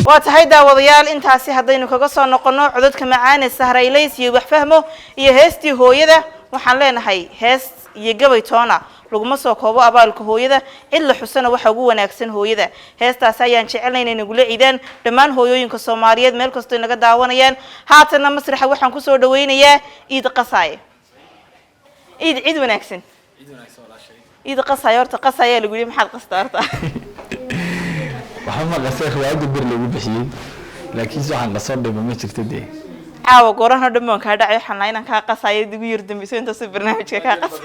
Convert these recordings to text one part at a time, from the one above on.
Waa tahay, daawadayaal, intaasi haddaynu kaga soo noqono codadka macaane Sahra Ilays iyo Wax Fahmo iyo heestii hooyada, waxaan leenahay hees iyo gabay toona laguma soo koobo abaalka hooyada. Cid la xusana waxa ugu wanaagsan hooyada. Heestaasi ayaan jecelnay inay nagula ciidaan dhammaan hooyooyinka Soomaaliyeed meel kastoo naga daawanayaan. Haatanna masraxa waxaan kusoo dhaweynayaa Iid Qasaaye. Iid, ciid wanaagsan. Iid Qasaaye, horta qasaayaa lagu yidhi, maxaad qastaa horta? Waxba ma qasay, riwaayadda bir lagu bixiyey, laakiinse waxaan qasoo dhiba ma jirto dee. Caawa goorahan oo dhan baan kaa dhacay, waxaan lahaa inaan kaa qasaayo igu yar dambayso intaasoo barnaamijka kaa qasa.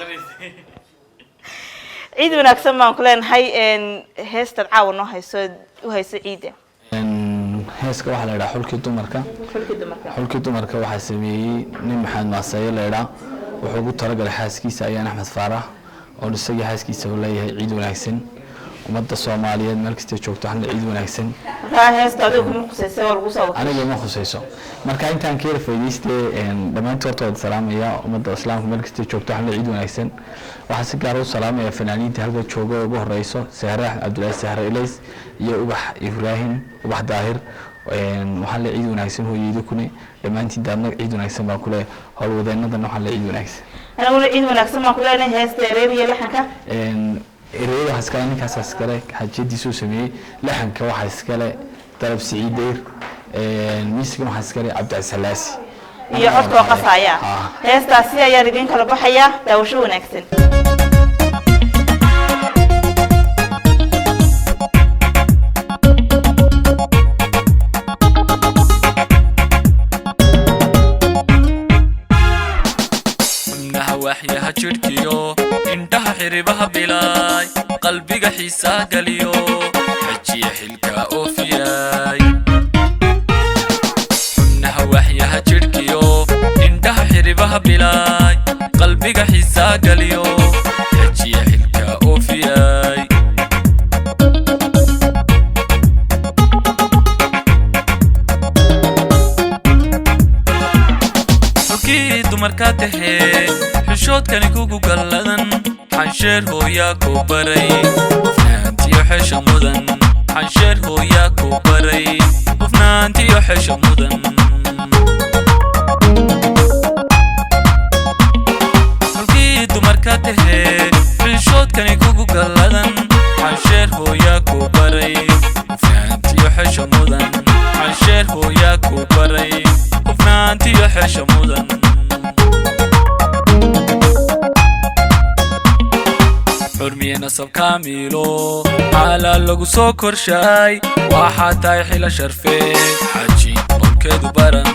Ciid wanaagsan baan ku leenahay. Heestaad caawa noo hayso, u hayso ciidda? Heeska waxaa la idhaha Xulkii Dumarka. Xulkii Dumarka. Xulkii Dumarka waxaa sameeyey nin Maxamed Maasaye la idhaa. Wuxuu ugu talagalay xaaskiisa Ayaan Axmed Faarax, oo isagii xaaskiisa uu leeyahay ciid wanaagsan. Ummadda Soomaaliyeed meel kastay joogto waxna ciid wanaagsan. Markaa heesta adiga kuma khusaysa, waa lagu soo wakiishay. Aniga ma khusayso. Marka intaan ka yar faa'iidaystay, dhammaantood horta waad salaamaya. Ummadda islaamka meel kastay joogto waxna ciid wanaagsan. Waxaan si gaar u salaamaya fanaaniinta halka jooga oo ugu horeyso Sahre Axmed Cabdullaahi, Sahre Ilays, iyo Ubax Ibraahim, Ubax Daahir. Waxaan le ciid wanaagsan hooyeyda kune dhammaantiin. Daadna ciid wanaagsan baan kule. Howlwadeenadana waxaan le ciid wanaagsan. Aniguna ciid wanaagsan baan ku leenahay. Heesta ereer iyo laxanka? Ereyada waxaa iskale ninkaas iskale, xajiyadiisuu sameeyey. Laxanka waxaa iskale Dalab Siciid Deyr. Miisigan waxaa iskale Cabdicasalaasi. Iyo codkoo qasaya. Ah. Heestaasi ayaan idiin kala baxayaa. Daawasho wanaagsan. Xubnaha waaxyaha jidhkiyo indhaha xiribaha bilaay, qalbiga xiisaa galiyo, xajiya xilka oofiyay. Xubnaha waaxyaha jidhkiyo indhaha xiribaha bilaay, qalbiga xiisaa galiyo, xajiya xilka oofiyay. Xulkii dumarkaa tahee, xishoodkani kugu galladan, xansheer hooyaa ku baray, hufnaantiyo xesha mudan. Xansheer hooyaa ku baray, hufnaantiyo xesha mudan. Xulkii dumarka tahee, xishoodkani kugu galladan, xansheer hooyaa ku baray, hufnaantiyo xesha mudan. Xansheer hooyaa ku baray, hufnaantiyo xesha mudan. Xurmiye nasab kaamilo xaalaa lagu soo korshaay, waxaa tahay xila sharfeed, xajiin qowlkeedu baran.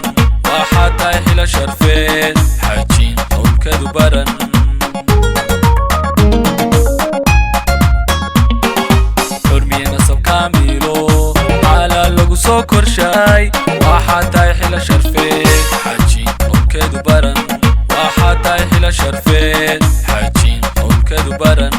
Waxaa tahay xila sharfeed, xajiin qowlkeedu baran. Xurmiye nasab kaamilo xaalaa lagu soo korshaay, waxaa tahay xila sharfeed, xajiin qowlkeedu baran. Waxaa tahay xila sharfeed, xajiin qowlkeedu baran.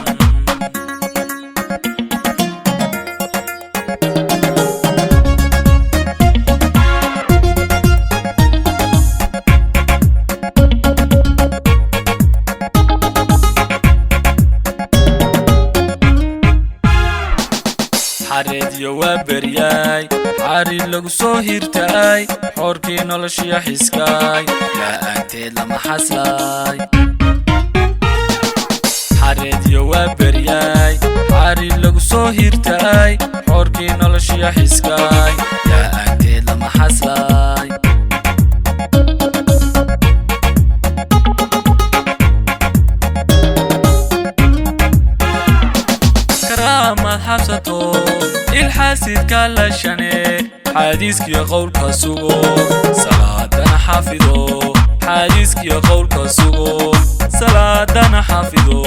Xareedyo waa beryaay, xariir lagu soo hirtaay, xoorkii noloshiya xiskaay, la'aanteed lama xaslaay. Xareedyo waa beryaay, xariir lagu soo hirtaay, xoorkii noloshiya xiskaay, la'aanteed lama xaslaay. Karaamaad xabsato ilxaasidka la shane, xaadiiskiyo qowlka sugo, salaadana xafido. Xaadiiskiyo qowlka sugo, salaadana xafido.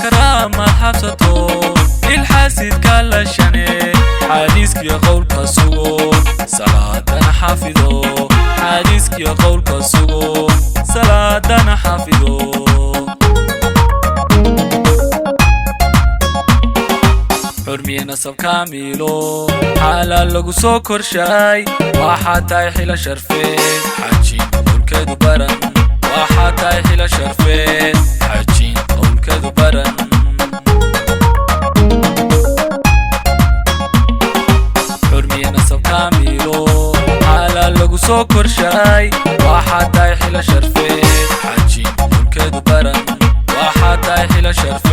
Karaamaad xabsato ilxaasidka la shane, xaadiiskiyo qowlka sugo, salaadana xafido. Xaadiiskiyo qowlka sugo, salaadana xafido. Xurmiye nasab kaamilo xaalaa lagu soo korshaay, waxaa tahay xila sharfeed, xajiin qowlkeedu baran. Waxaa tahay xila sharfeed, xajiin qowlkeedu baran. soo korshaay, waxaa tahay xila sharfe. Xaji dhulkeedu baran, waxaa tahay xila sharfe.